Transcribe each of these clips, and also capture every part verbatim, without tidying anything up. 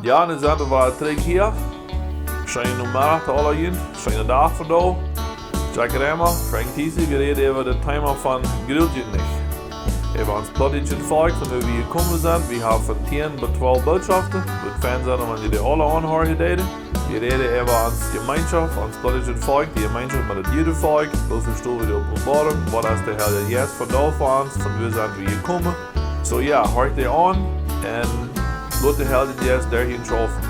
Jo, nu sent wie trigj hia. Scheenen Nomeddach to aule junt, scheenen Dach fa die. Jack Remmer, Frank Thiessen, wie räden äwa daut Thema von Grult junt nich. Äwa ons plautdietschet Volkj, von wua wie jekomen sent. Wie haben von tieen bat twalf Bootschoften. Wudd fein sennen, wan jie dee aule aunhieren deeden. Wie räden äwa ons Jemeenschoft, ons plautdietschet Volkj, dee Jemeenschoft met daut Judenvolkj. Woo vestonen wie de Openboarunk? Waut es de Herr Jesus fa die fa ons? Von wua sent wie jekomen? Soo jo, horcht dee aun un lot de Herr Jesus derch junt schaufen.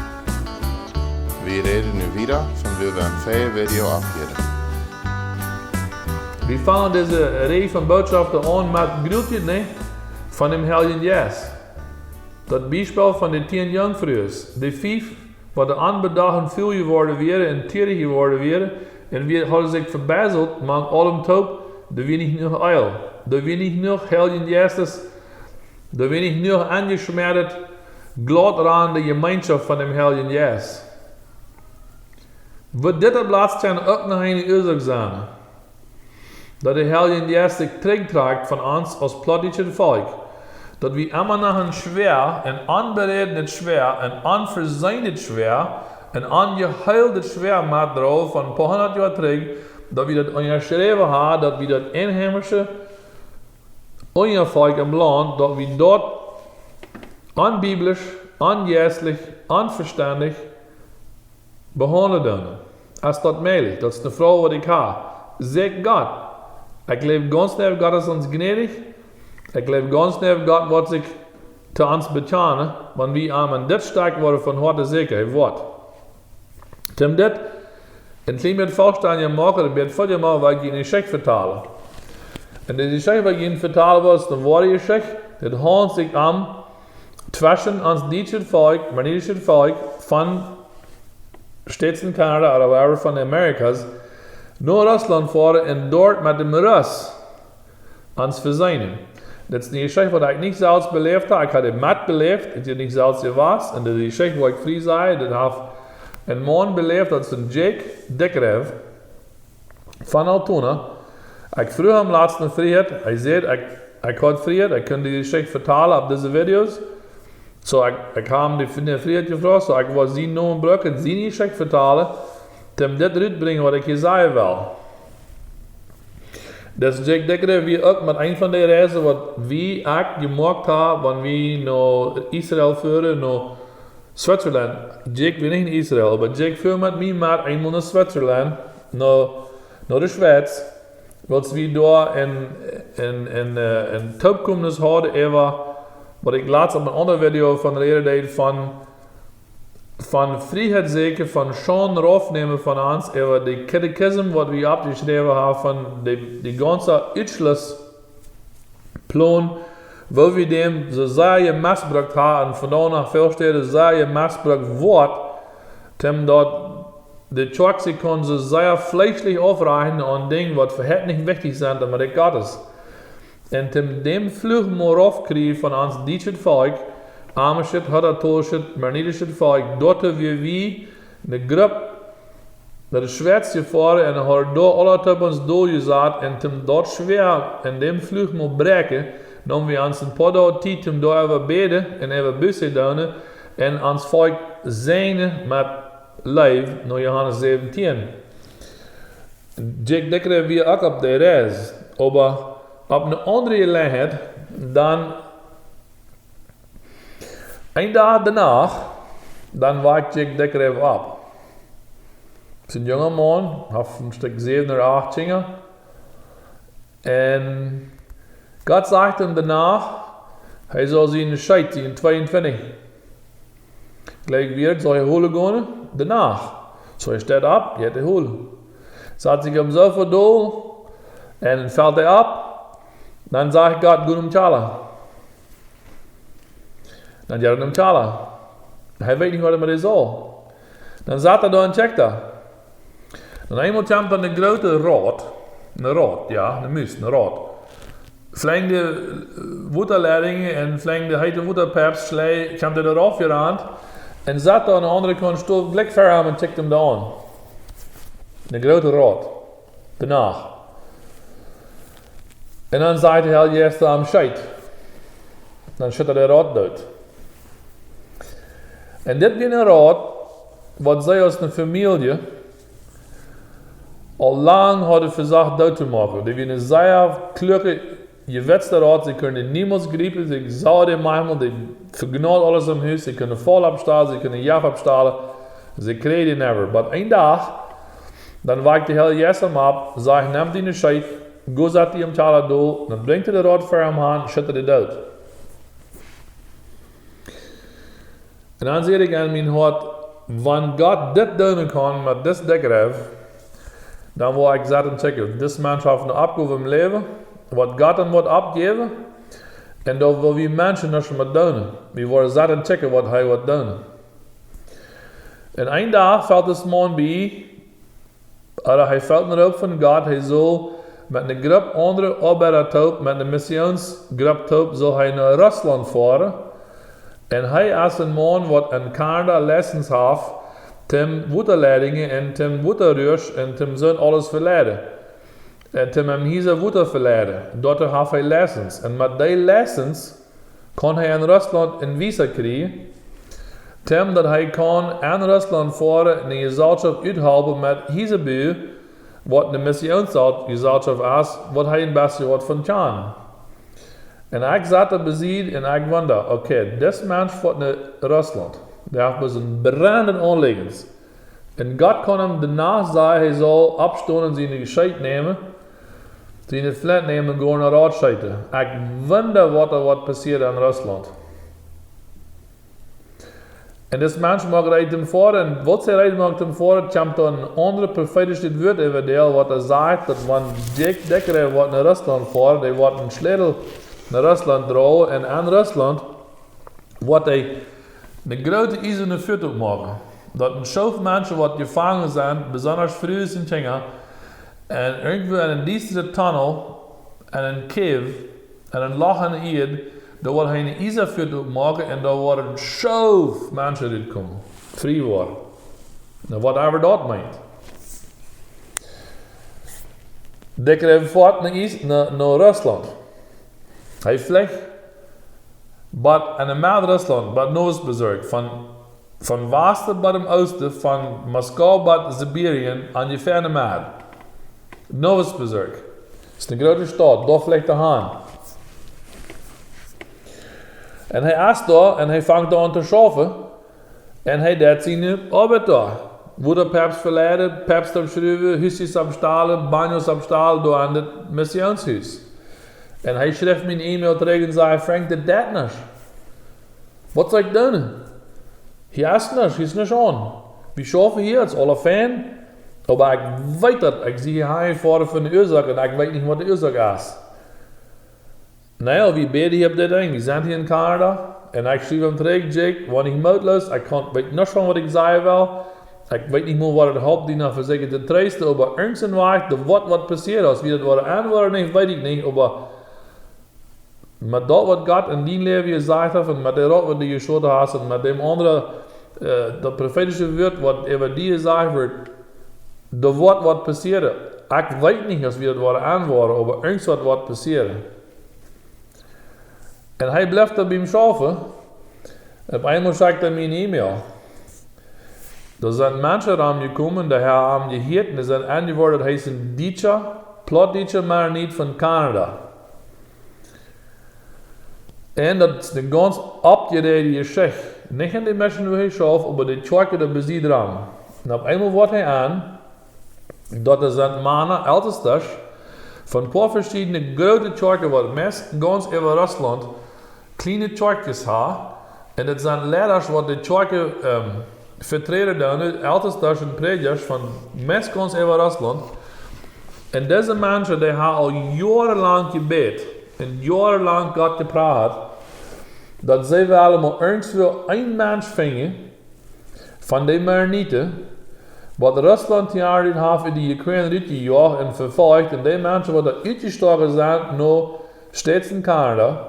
Wie räden nu wieda von wua wie em väajen Video aufhilden. Wie fangen dise Räd von Bootschoften aun met Grult junt nich von däm Heiljen Jeist. Daut Biespel von de tieen Junkfrues, de fief, waut de onbedocht ful jeworden wieren un tiedich jeworden wieren, un wie hauden sikj vebieselt mank aulem toop, doa wia nich jenuach Eel, doa wia nich jenuach Heiljen Jeist, doa wia nich jenuach aunjeschmäadet, glautranende Jemeenschoft von däm Heiljen Jeist. Wudd dit daut latste uk noch eene Uasoak sennen, daut de Heilje Jeist sikj trigjtrakjt von ons aus plautdietschet Volkj, daut wie emma noch een schwoa, een onberädenet schwoa, een onveseent schwoa, een onjeheelt schwoa metdroagen von een poa hundat Joa trigj, daut wie daut unjaschräwen haben, daut wie daut enheimische Unjavolkj em Launt, daut wie daut onbiblisch, onjeistlich, onvestendich behaundlen doonen. Es daut mäajlich? Daut es eene Froag, waut ekj hab. Saj ekj Gott. Ekj jleew gaunz nich, Gott es ons jnädich. Ekj jleew gaunz nich, Gott woat sikj to ons bekjanen, wan wie am en dit Stekj woaren von Hoaten sieekjen. Hee woat. Toom dit een kjlien bät Foastellunk moaken, een bät väl moaken, waut ekj junt eene Jeschicht vetalen. Un dise Jeschicht, waut ekj junt vetalen well, es eene woare Jeschicht. Dit haundelt sikj om tweschen ons dietschet Volkj, mennonietischet Volkj, von States en Canada, ooda wherever, von de Americas, no Russlaunt foaren un doa met däm Russ ons veseenen. Daut es eene Jeschicht, waut ekj nich selfst beläft hab. Ekj hab dee metbeläft, ekj sie nich selfst jewast. Un dise Jeschicht, waut ekj frie saj, daut haft een Maun beläft, daut es een Jake Dikrev von Altona. Ekj fruach am latst no Frieheit. Hee säd, ekj, ekj haud Frieheit, ekj kunn dise Jeschicht vetalen opp dise Videos. Soo, ekj, ekj hab am dee, dee Frieheit jefroacht, soo ekj wull sien Nomen brucken, siene Jeschicht vetalen, toom dit rutbrinjen, waut ekj hia sajen well. Daut Jake Dikrev wia uk met eent von dee Reisen, waut wie uk jemoakt haben, wan wie no Israel fuaren, no Switzerland. Jake wia nich en Israel, oba Jake fua met mie met eemol no Switzerland, no, no de Schweiz, wiels wie doa een, een, een, eh, een Toopkomes hauden äwa, waut ekj latst opp een aundret Video von räden deed, von von Frieheit sieekjen, von Schaund raufnämen von ons, äwa dee Katechism, waut wie oppjeschräwen haben, von dee, dee gaunze Utschlussplon, woo wie däm soo sea jemestbrukt haben, un vondoag noch väl Städen sea jemestbrukt woat, toom daut de Kjoakj sikj kaun soo sea fleeschlich aufrajchten aun Dinja, waut fa an nich wichtich sent em Rikj Gottes. Un toom däm Fluch mol raufkjrieen von ons dietschet Volkj, amischet, hutteritoschet, mennonietischet Volkj, doatoo wia wie eene Grupp no de Schweiz jefoaren un haben doa aule toop ons doljesat un toom daut schwoa en däm Fluch mol bräakjen, neem wie ons een poa Doag Tiet toom doa äwa bäden un äwa Buße doonen un ons Volkj säajnen met Leew, no Johanes säwentieen. Jake Dikrev wia uk opp dee Reis, oba opp eene aundre Jeläajenheit, dan een Dach doano, dan woakt Jake Dikrev opp. Es een junga Maun, haft een Stekj säwen ooda acht Kjinja. Un Gott sajcht am doano, hee saul siene Scheet, siene tweeuntwintich, jlikj wia, saul hee holen gonen, doano. Soo hee steit opp, jeit hee holen. Sat sikj opp een Sofa dol un felt hee opp. Dan sajcht Gott: "Go nom Kjalla." Dan jeit hee nom Kjalla. Hee weet nich, waut hee met dee saul. Dan sat hee doa un kjikjt doa. Un eemol kjemt doa eene groote Rat, eene Rat, jo, eene Mus, eene Rat. Flenjt de, eh, Wotaleitunk un flenjt de heete Wotapijp, schlei-, kjemt hee doa rauf jerant un sat doa aun de aundre Kaunt Stow, jlikj ver am, un kjikjt am doa aun. Eene groote Rat. Doano. Un dan sajcht de Herr Jesus am: "Scheet." Dan schudt hee de Rat doot. Un dit wia een Rot, waut see aus eene Famielje aul lang hauden vesocht doot to moaken. Dit wia een sea kluaga, jewetzta Rot, see kunnen niemols griepen, see sagen dän Mangel, dee vegnaut aules em Hus, see kunnen Fol oppstalen, see kunnen Jeft oppstalen, see kjrieen dän never. But een Dach, dan wakt de Herr Jesus am opp, sajcht: "Nemm diene Scheet, go sat die em Kjalla dol," dan brinjt hee dän Rot ver am aun, schett dän doot. Un dan säd ekj en mien Hoat: "Wan Gott dit doonen kaun met dis Dikjreew, dan woa ekj saten tjekjen. Dis Mensch haft eene Oppgow em Läwen, waut Gott am woat oppjäwen, un doa woa wie Menschen nuscht met doonen. Wie woaren saten tjekjen, waut hee woat doonen." Un een Dach felt dis Maun bie, ooda hee felt een Roop von Gott, hee sull met eene Grupp aundre Oabeida toop, met eene Missionsgrupp toop, sull hee no Russlaunt foaren. Un hee es een Maun, waut en Kanada license haft, toom Wotaleidungen un toom Wotarusch un toom soont aules veleiden. Un toom em Hiesa Wota veleiden. Doatoo haft hee license. Un met dee license kaun hee en Russlaunt een Visa kjrieen, toom daut hee kaun en Russlaunt foaren un de Jeselschoft uthalpen met Hiesa buen, waut eene Missionsjeselschoft es, waut hee een bät waut von kaun. Un ekj sat doa besied un ekj wunda, okay, dis Mensch foat no Russlaunt. Dee haft bloos een brennendet Aunlieden. Un Gott kaun am de Nacht sajen, hee saul oppstonen, siene Scheet nämen, siene Flint nämen, gonen no Rot scheeten. Ekj wunda, waut doa woat passieren en Russlaunt. Un dis Mensch moakt reed toom foaren, un waut see reed moakt toom foaren, kjemt doa een aundret profeetischet Wuat äwa dee, waut doa sajcht, daut wan Jake Dikjreew woat no Russlaunt foaren, dee woat een Schlätel no Russlaunt droagen, un en Russlaunt woat hee eene groote iesane Fua oppmoaken. Daut een Schoof Menschen, waut jefangen sent, besonda Frues un Kjinja, un irjentwua en een diestren Tunnel, en een cave, en een Loch en de Ieed, doa woat hee eene Iesa Fua oppmoaken un doa woaren een Schoof Menschen rutkomen. Frie woaren. Nu, whatever daut meent. Dikjreew foat no Ies-, no, no Russlaunt. Hee flecht, bat en de Medd Russlaunt, bat Novosibirsk, von, von Wasten bat em Oosten, von Moskau bat Sibirien, onjefäa en de Medd. Novosibirsk. Es eene groote Staut, doa flecht hee han. Un hee es doa un hee fangt doa aun to schaufen. Un hee deit siene Oabeit doa. Woo de Pipes veleiden, Pipes oppschruwen, Husjes oppstalen, Baños oppstalen, doa aun daut Missionshus. Un hee schrift mie eene E-Mail trigj un sajcht: "Frank, dit deit nuscht. Waut saul ekj doonen? Hia es nuscht, hia es nuscht aun. Wie schaufen hia, daut es aules fein. Oba ekj weet daut, ekj sie hia aunjefoaren fa eene Uasoak un ekj weet nich, waut de Uasoak es." Nu jo, wie bäden hia opp dit Enj. Wie sent hia en Kanada. Un ekj schriew am trigj: "Jake, woa nich mootloos. Ekj kaun, weet nuscht von waut ekj sajen well. Ekj weet nich mol, waut et halpt, die noch vesieekjen to treesten. Oba irjent een Wajch, doa woat waut passieren. Aus wie daut woaren aunwoaren, nich, weet ekj nich. Oba met daut, waut Gott en dien Läwen jesajcht haft, un met dän Rot, waut du jeschloten hast, un met dän aundren, äh, daut profeetische Wuat, waut äwa die jesajcht woat, doa woat waut passieren. Ekj weet nich, aus wie daut woaren aunwoaren, oba irjent waut woat passieren." Un hee blift doa biem schaufen. Opp eemol schekjt hee mie eene E-Mail. Doa sent Menschen aunjekomen, dee haben am jehieet, un dee sent aunjeworden, daut hee es een Dietscha, Plautdietscha Mennonit von Kanada. Un daut es eene gaunz oppjeräajde Jeschicht. Nich en de Mission, wua hee schauft, oba de Kjoakj doa bie sikj doaraun. Un opp eemol woat hee aun, daut doa sent Mana, Eltestasch, von een poa veschiedne groote Kjoakjen, waut meist gaunz äwa Russlaunt kjliene Kjoakjes haben. Un daut sent Leidasch, waut de Kjoakjen, ähm, veträden doonen, Eltestasch un Prädjasch von meist gaunz äwa Russlaunt. Un dise Menschen, dee haben aul joarenlang jebät un joarenlang Gott jeprachat, daut see wellen mau irjentwua een Mensch finjen, von de Mennoniten, waut Russlaunt hia haft ut de Ukraine rutjejoacht un vefolcht, un de Menschen, waut doa utjestoaken sent, no States un Kanada,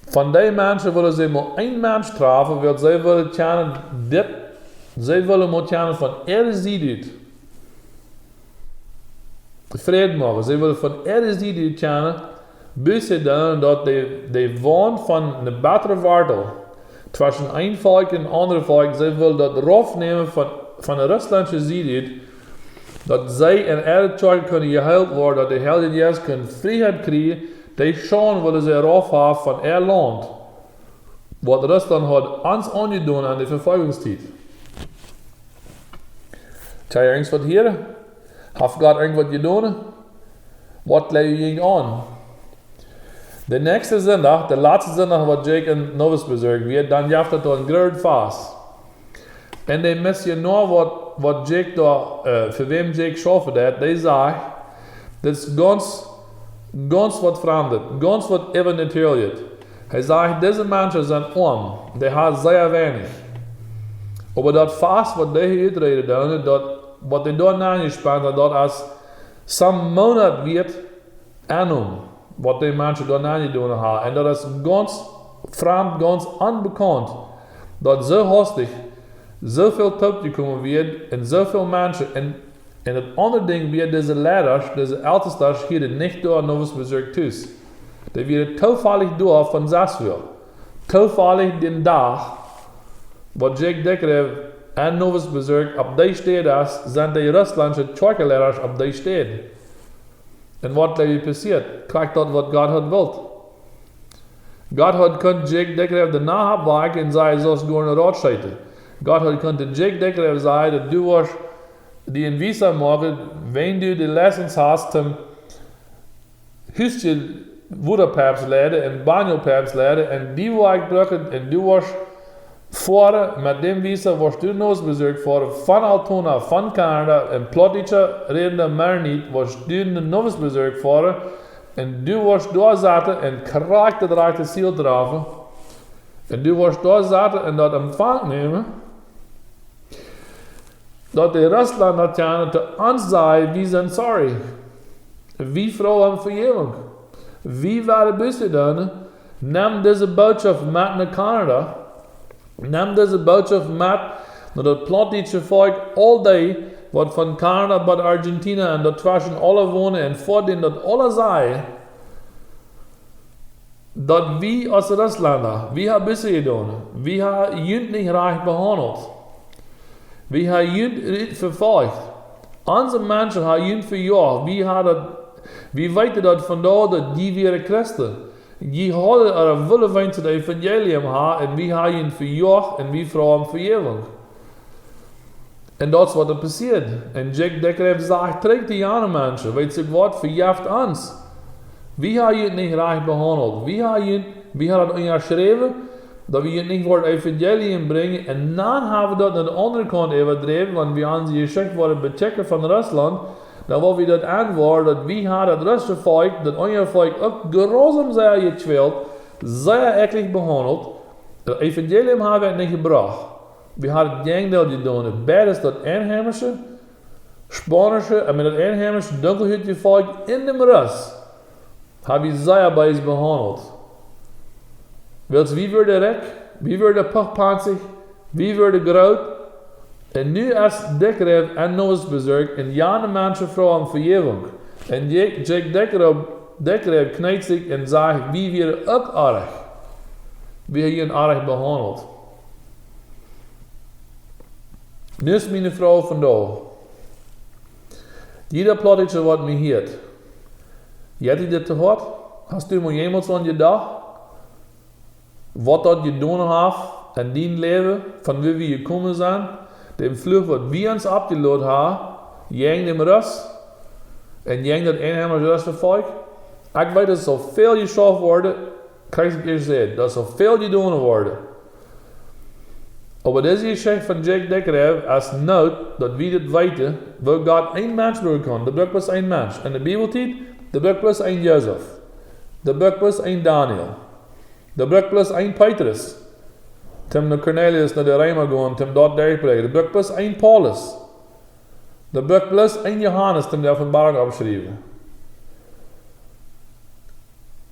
von de Menschen wellen see mau een Mensch träfen, wiels see wellen kjennen dit, see wellen mau kjennen von äare Sied ut Fräd moaken. See wellen von äare Sied ut kjennen Buss doonen, daut de, de Waunt von eene bettre Wartel, tweschen een Volkj un aundret Volkj, see wullen daut rauf nämen von, von de russlandsche Sied ut, daut see en äare Kjoakjen kunnen jeheelt woaren, daut de Heilje Jeist kunn Frieheit kjrieen, dee Schaund wullen see rauf haben von äa Launt, waut Russlaunt haud ons aunjedonen aun de Vefoljungstiet. Kjenn jie irjent waut hieren? Haft Gott irjent waut jedonen? Waut jleew jie aun? De näakjste Sindach, de latste Sindach, waut Jake en Novosibirsk wia, dan jeef daut doa een groot Fast. Un de Missionoa, waut, waut Jake doa, äh, fa wäm Jake schaufen deed, dee säd: "Dit es gaunz, gaunz waut Framdet, gaunz waut Äwanatureljet." Hee säd: "Dise Menschen sent oam, dee haben sea weinich. Oba daut Fast, waut dee hia uträden doonen, daut, waut dee doa nenjespendt, daut es soon Moonat wieet Ennom, waut dee Menschen doa nenjedonen haben. Un daut es gaunz framd, gaunz onbekaunt, daut soo hastich soo väl toopjekomen wia un soo väl Menschen." Un, un daut aundre Dinkj wia, dise Leidasch, dise Eltestasch hieren nich doa en Novosibirsk tus. Dee wieren toofällich doa von sas Uhr. Toofällich dän Dach, waut Jake Dikrev en Novosibirsk opp dee Städ es, sent de russlandsche Kjoakjenleidasch opp dee Städ. Un waut doa passieet, krakjt daut, waut Gott haud wult. Gott haud kunt Jake Dikrev de Nacht oppwakjen un säd: "Soo es goa een Rotscheite." Gott haud kunt Jake Dikrev säden, daut du woascht die een Visa moaken, wan du de Lizenz hast, toom Huskje Wotapipes leiden un Banjopipes leiden, un die woa ekj brucken, un du woascht foaren, met däm Visa woascht du en Novosibirsk foaren, von Altona, von Kanada, un Plautdietsche rädende Mennoniten, woascht du en Novosibirsk foaren, un du woascht doa sitten un krakjt daut rajchte Ziel träfen, un du woascht doa sitten un daut empfangen nämen, daut de Russlaunt daut kjennen to ons sajen: "Wie sent sorry. Wie froagen om Vejäwunk. Wie wellen Buße doonen. Nem dise Botschaft met no Kanada. Nem dise Botschaft met no daut plautdietsche Volkj, aul dee, waut von Kanada bat Argentina un doatweschen aula wonen, un foadäm daut aula sajen, daut wie aus Russlenda, wie haben Buße jedonen. Wie haben junt nich rajcht behaundelt. Wie haben junt rajcht vefolcht. Onse Menschen haben junt vejoacht. Wie haben daut, wie weeten daut vondoag, daut jie wieren Christen. Jie hauden äa wullen wens daut Evangelium haben, un wie haben junt vejoacht, un wie froagen om Vejäwunk." Un daut es waut doa passieet. Un Jake Dikrev sajcht trigj to jane Menschen: "Weet jie waut, vejeft ons. Wie haben junt nich rajcht behaundelt. Wie haben junt, wie haben daut unjaschräwen, daut wie junt nich woaren Evangelium brinjen. Un dan haben wie daut no de aundre Kaunt äwadräwen, wan wie onse Jeschicht woaren bekjikjen von Russlaunt, dan woa wie daut aunwoaren, daut wie haben daut russische Volkj, daut aundre Volkj uk jruwsam sea jekwält, sea ekjlich behaundelt. Daut Evangelium haben wie nich jebrocht. Wie haben daut Jäajendeel jedonen. Beides, daut einheimische, spaunische, un met daut einheimische dunkelhutje Volkj en däm Russ haben wie sea bees behaundelt. Wiels wie wieren rikj, wie wieren puchpanzich, wie wieren groot. Un nu es Dikrev en Novosibirsk un jane Menschen froagen om Vejäwunk. Un Jake, Jake Dikrev, Dikrev kjneet sikj un sajcht: Wie wieren uk oaj. Wie haben junt oaj behaundelt." Nu es miene Froag vondoag. Jieda Plautdietscha, waut mie hieet, jeit die dit to Hoat? Hast du mol jemols aun jedocht, waut daut jedonen haft en dien Läwen, von wua wie jekomen sent, dän Fluch, waut wie ons oppjeloden haben, jäajen däm Russ un jäajen daut einheimische Russische Volkj? Ekj weet, daut es soo väl jeschauft worden, krakjt aus ekj ieescht säd, daut es soo väl jedonen worden. Oba dise Jeschicht von Jake Dikrev es noot, daut wie dit weeten, woo Gott een Mensch brucken kaun. Daut brukt bloos een Mensch. En de Bibeltiet, daut brukt bloos een Josef. Daut brukt bloos een Daniel. Daut brukt bloos een Petrus, toom no Kornelius, no de Reema gonen, toom doa derchbräakjen. Daut brukt bloos een Paulus. Daut brukt bloos een Johanes, toom de Openboarunk oppschriewen.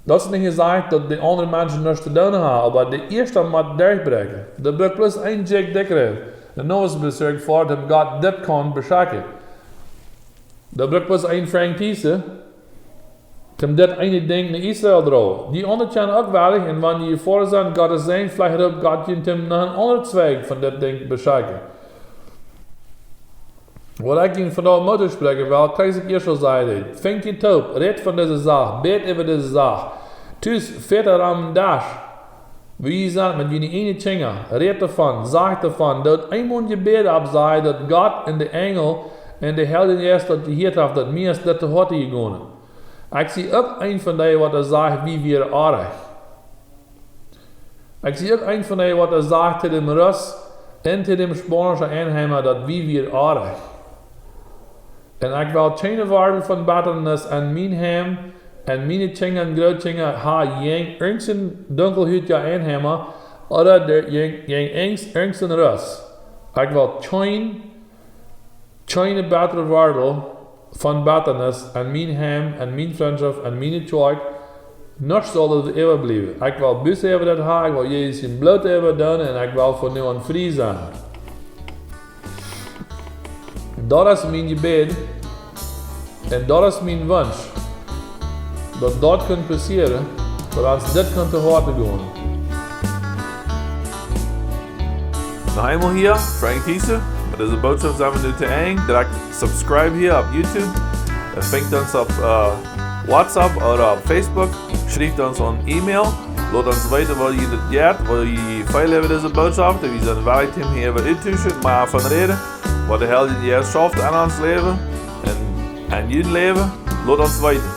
Daut es nich jesajcht, daut de aundre Menschen nuscht to doonen haben, oba de ieeschta mott derchbräakjen. Daut brukt bloos een Jake Dikrev, de Novosibirsk, fa däm Gott dit kaun beschekjen. Daut brukt bloos een Frank Thiessen, Tom dit eene Dinkj no Israel droagen. Dee aundre kjennen uk wellich, un wan dee jefoaren sent, Gott es sennen, veleicht roopt Gott junt tom noch een aundren Zweig von dit Dinkj beschekjen. Waut ekj junt vondoag Moot toospräakjen well, krakjt aus ekj ieescht aul säd, funk junt toop, rät von dise Sach, bät äwa dise Sach. Tus, Väta rom dän Desch, wua jie sent met june ieejne Kjinja, rät doavon, sajcht doavon, daut eemol een Jebäd oppsajen, daut Gott un de Enjel un de Heilje Jeist daut jehieet haft, daut mie es dit to Hoaten jegonen. Ekj sie uk een von dee, waut doa sajcht, wie wieren oajch. Ekj sie uk een von dee, waut doa sajcht to däm Russ un to däm spaunschen Enheima, daut wie wieren oajch. Un ekj well kjeene Wieed von Bettanis en mien Heim, en miene Kjinja un Grootkjinja ha, jäajen irjent een dunkelhutja Enheima, ooda dee, jäajen, jäajen irjent, irjent een Russ. Ekj well kjeen, kjeene bettre Wieed von Bettanis en mien Heim, en miene Frintschoft, en miene Kjoakj, nuscht saul doa äwabliewen. Ekj well Buss äwa daut ha, ekj well Jesus sien Bloot äwa doonen un ekj well von nu aun frie sennen. Daut es mien Jebäd un daut es mien Wunsch, daut daut kunn passieren, daut ons dit kunn to Hoaten gonen. Noch eemol hia, Frank Thiessen, met dise Bootschoft sent wie nu to Enj. Drekjt subscribe hia opp YouTube. Äh, finjt ons opp, äh, WhatsApp ooda opp Facebook. Schrieft ons een E-Mail. Lot ons weeten, waut jie daut jeit, waut jie feelen äwa dise Bootschoft. Wie sent wellich, om hia äwa uttotuschen, mau von räden, waut de Heilje Jeist schauft en ons Läwen un en jun Läwen. Lot ons weeten.